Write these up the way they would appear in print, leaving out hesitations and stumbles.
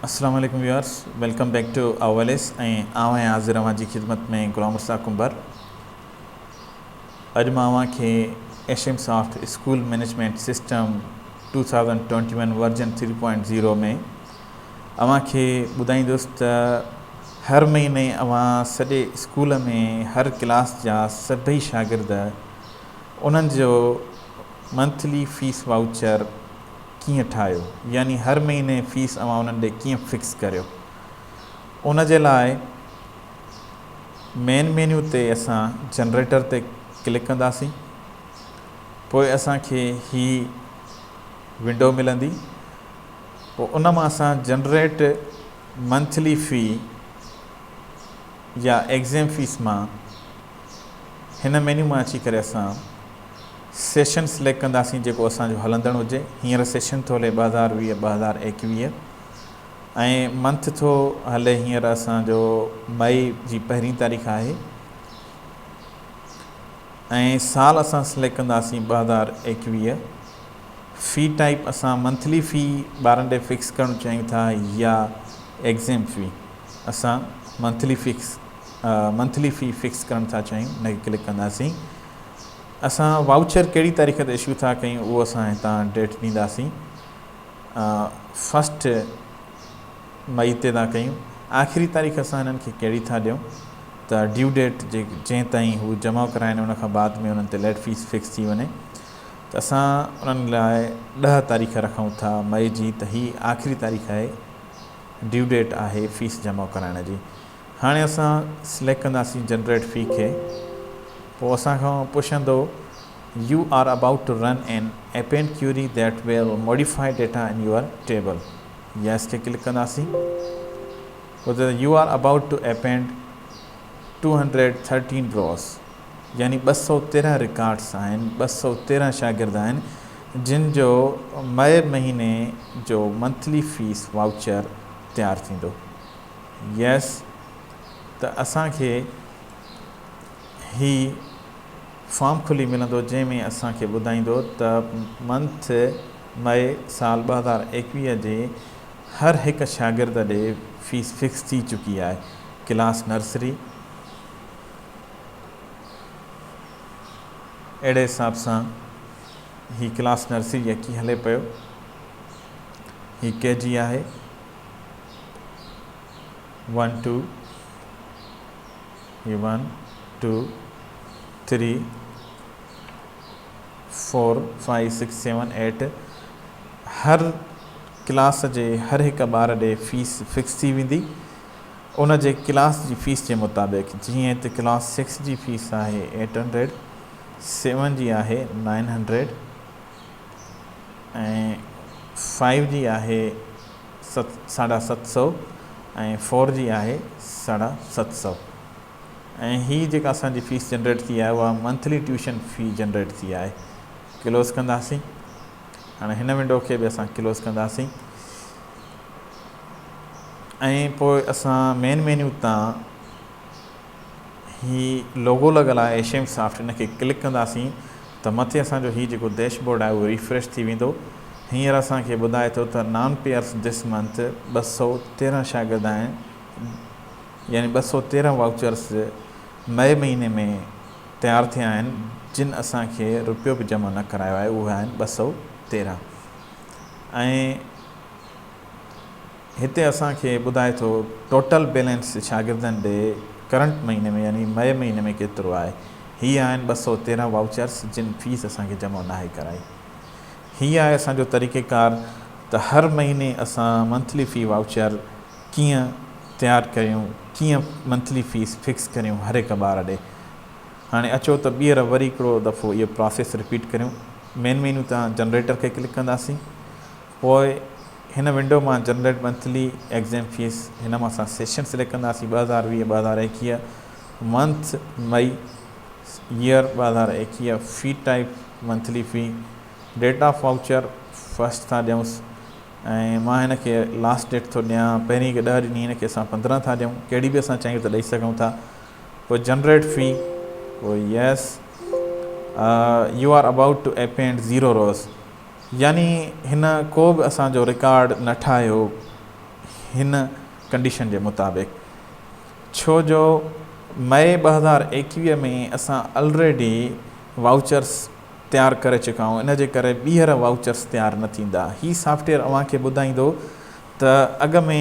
السلام عليڪم viewers welcome back two اوليس ۽ آئون آهيان حاضر اوهان جي خدمت ۾ غلام مرتضيٰ ڪنڀر اڄ مان اوهان کي S M soft school management system 2021 version 3.0 ۾ اوهان کي ٻڌائيندس ته هر مهيني اوهان سڄي اسڪول ۾ هر ڪلاس جا سڀئي شاگرد انهن جو منٿلي فيس واؤچر ڪيئن ٺاهيو يعني هر مهيني فيس اوهان انهن ڏي ڪيئن فڪس ڪريو ان جي لاء مين مينيو تي اسان جنريٽر تي ڪلڪ ڪنداسين پوء اسان کي هي ونڊو ملندي پوء ان مان اسان جنريٽ منٿلي في يا ايگزيم فيس مان هن مينيو مان اچي ڪري اسان سيشن سليڪٽ ڪنداسين جيڪو اسان جو هلندڙ هجي هينئر سيشن ٿو هلي 2020 2021 ۽ منٿ ٿو هلي هينئر اسان جو مئي جي پهرين تاريخ آهي ۽ سال اسان سليڪٽ ڪنداسين 2021 في ٽائپ اسان منٿلي في ٻارن ڏي فڪس ڪرڻ چاهيون ٿا يا ايگزيم في اسان منٿلي فڪس منٿلي في فڪس ڪرڻ ٿا چاهيون ان کي ڪلڪ ڪنداسين اسان واؤچر ڪهڙي تاريخ تي اشو ٿا ڪيون اهو اسان هتان ڊيٽ ڏينداسين فرسٽ مئي تي ٿا ڪيون آخري تاريخ اسان هنن کي ڪهڙي ٿا ڏيون ته ڊيو ڊيٽ جي جنهن تائين هو جمع ڪرائن ان کان بعد ۾ انهن تي ليٽ فيس فڪس ٿي وڃي ته اسان انهن لاء ڏهه تاريخ رکون ٿا مئي جي ته هي آخري تاريخ آهي ڊيو ڊيٽ آهي فيس جمع ڪرائڻ جي هاڻي اسان سليڪٽ ڪنداسين جنريٽ في کي پوء اسان کان پڇندو you are about to run an append query that will modify data in your table yes کي ڪلڪ ڪنداسين پوء چوندو you are about to append 213 rows يعني 213 رڪارڊس آهن 213 شاگرد آهن جن جو مئي مهيني جو منٿلي فيس واؤچر تيار ٿيندو يس ته اسان کي هي فارم کلي ملندو جنهن ۾ اسان کي ٻڌائيندو ته منٿ مئي سال 2021 جي هر هڪ شاگرد ڏي فيس فڪس ٿي چڪي آهي ڪلاس نرسري اهڙي حساب سان هي ڪلاس نرسري يڪي هلي پيو هي ڪي جي آهي ون ٽو هي one two three four five six seven eight هر ڪلاس جي هر هڪ ٻار ڏي فيس فڪس ٿي ويندي ان جي ڪلاس جي فيس جي مطابق جيئن هت ڪلاس سڪس جي فيس آهي ايٽ هنڊريڊ سيون جي آهي نائن هنڊريڊ ۽ فائيو جي آهي ست ساڍا ست سئو ۽ فور جي آهي ساڍا ست سئو ۽ هي جيڪا اسان جي فيس جنريٽ ٿي آهي اها منٿلي ٽيوشن في جنريٽ ٿي آهي ڪلوز ڪنداسين هاڻي هن ونڊو کي به اسان ڪلوز ڪنداسين ۽ پوء اسان مين مينيو تان هي لوگو لڳل آهي ايشيم سافٽ ان کي ڪلڪ ڪنداسين ته مٿي اسان جو هي جيڪو ڊيش بورڊ آهي اهو ريفريش ٿي ويندو هينئر اسان کي ٻڌائي ٿو ته نان پيئرس this month 213 شاگرد آهن يعني 213 واؤچرس مئي مهيني ۾ تيار ٿيا آهن جن اسان کي روپيو به جمع نه ڪرايو آهي اهي آهن 213 ۽ هتي اسان کي ٻڌائي ٿو ٽوٽل بيلنس شاگردن ڏي ڪرنٽ مهيني ۾ يعني مئي مهيني ۾ ڪيترو آهي. هي آهن 213 واؤچرس جن فيس اسان کي جمع ناهي ڪرائي. هي آهي اسان جو طريقي ڪار ته هر مهيني اسان منٿلي في واؤچر ڪيئن تيار ڪريون ڪيئن منٿلي فيس فڪس ڪريون هر هڪ ٻار ڏي. هاڻي اچو ته ٻيهر وري هڪڙو دفعو اهو پراسيس رپيٽ ڪريون. مين مينيو تان جنريٽر کي ڪلڪ ڪنداسين. پوء هن ونڊو مان جنريٽ منٿلي ايگزيم فيس هن مان اسان سيشن سليڪٽ ڪنداسين 2020 2021 منٿ مئي ييئر 2021 في type monthly fee date of voucher first ٿا ڏيونس ۽ مان هن کي لاسٽ ڊيٽ ٿو ڏيان پهرين کي ڏهه ڏني هن کي اسان 15 ٿا ڏيون ڪهڙي به اسان چاهيون ته ڏئي سگهون ٿا پوء جنريٽ في پوء yes you are about to append zero rows يعني هن ڪو به اسان جو رڪارڊ نه ٺاهيو. هن ڪنڊيشن جي مطابق ڇو جو مئي 2021 ۾ اسان الريڊي واؤچرس تيار ڪري چڪا آهيون ان جي ڪري ٻيهر واؤچرس تيار نه ٿيندا. هي سافٽويئر اوهان کي ٻڌائيندو ته اڳ ۾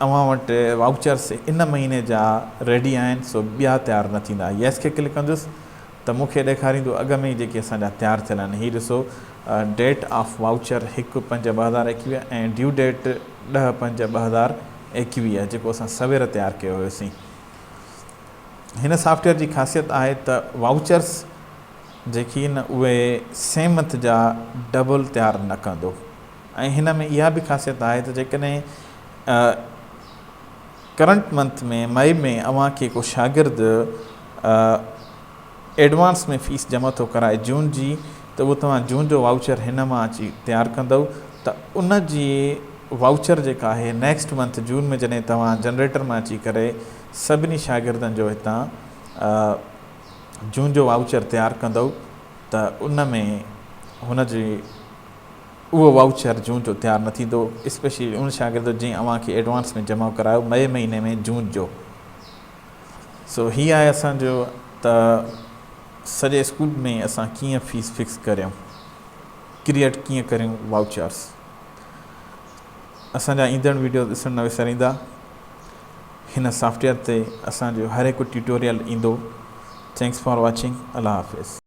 اوهان وٽ واؤچرس ان مهيني جا ريڊي آهن سو ٻيا تيار نه ٿيندا. يس کي ڪلڪ ڪندس ته مون کي ڏيکاريندو اڳ ۾ ئي جيڪي اسان جا تيار ٿيل آهن. هي ڏسو date of voucher 1/5/2021 ۽ due date 10/5/2021 جيڪو اسان سوير تيار ڪيو هيوسين. هن سافٽويئر جي خاصيت آهي ته واؤچرس جيڪي آهن اهي سيم منٿ جا ڊبل تيار نه ڪندو ۽ هن ۾ اها به خاصيت آهي ته جيڪڏهن ڪرنٽ منٿ ۾ مئي ۾ اوهان کي ڪو شاگرد ايڊوانس ۾ فيس جمع ٿو ڪرائي جون جي ته اهو توهان جون جو واؤچر هن مان اچي تيار ڪندؤ ته ان جي واؤچر جيڪا آهي نيڪسٽ منٿ جون ۾ جڏهن توهان جنريٽر مان اچي ڪري سڀني شاگردن جو هتان جون جو واؤچر تيار ڪندؤ ته ان ۾ هن جي اهو واؤچر جون جو تيار نه ٿيندو اسپيشلي ان شاگرد جو جنهن اوهان کي ايڊوانس ۾ جمع ڪرايو مئي مهيني ۾ جون جو. سو هي آهي اسان جو ته سڄي اسڪول ۾ اسان ڪيئن فيس فڪس ڪريون ڪريئيٽ ڪيئن ڪريون واؤچرس. اسان جا ايندڙ ويڊيوز ڏسڻ نه وساريندا. هن سافٽويئر تي اسان جو هر هڪ ٽيوٽوريل ايندو. Thanks for watching. Allah Hafiz.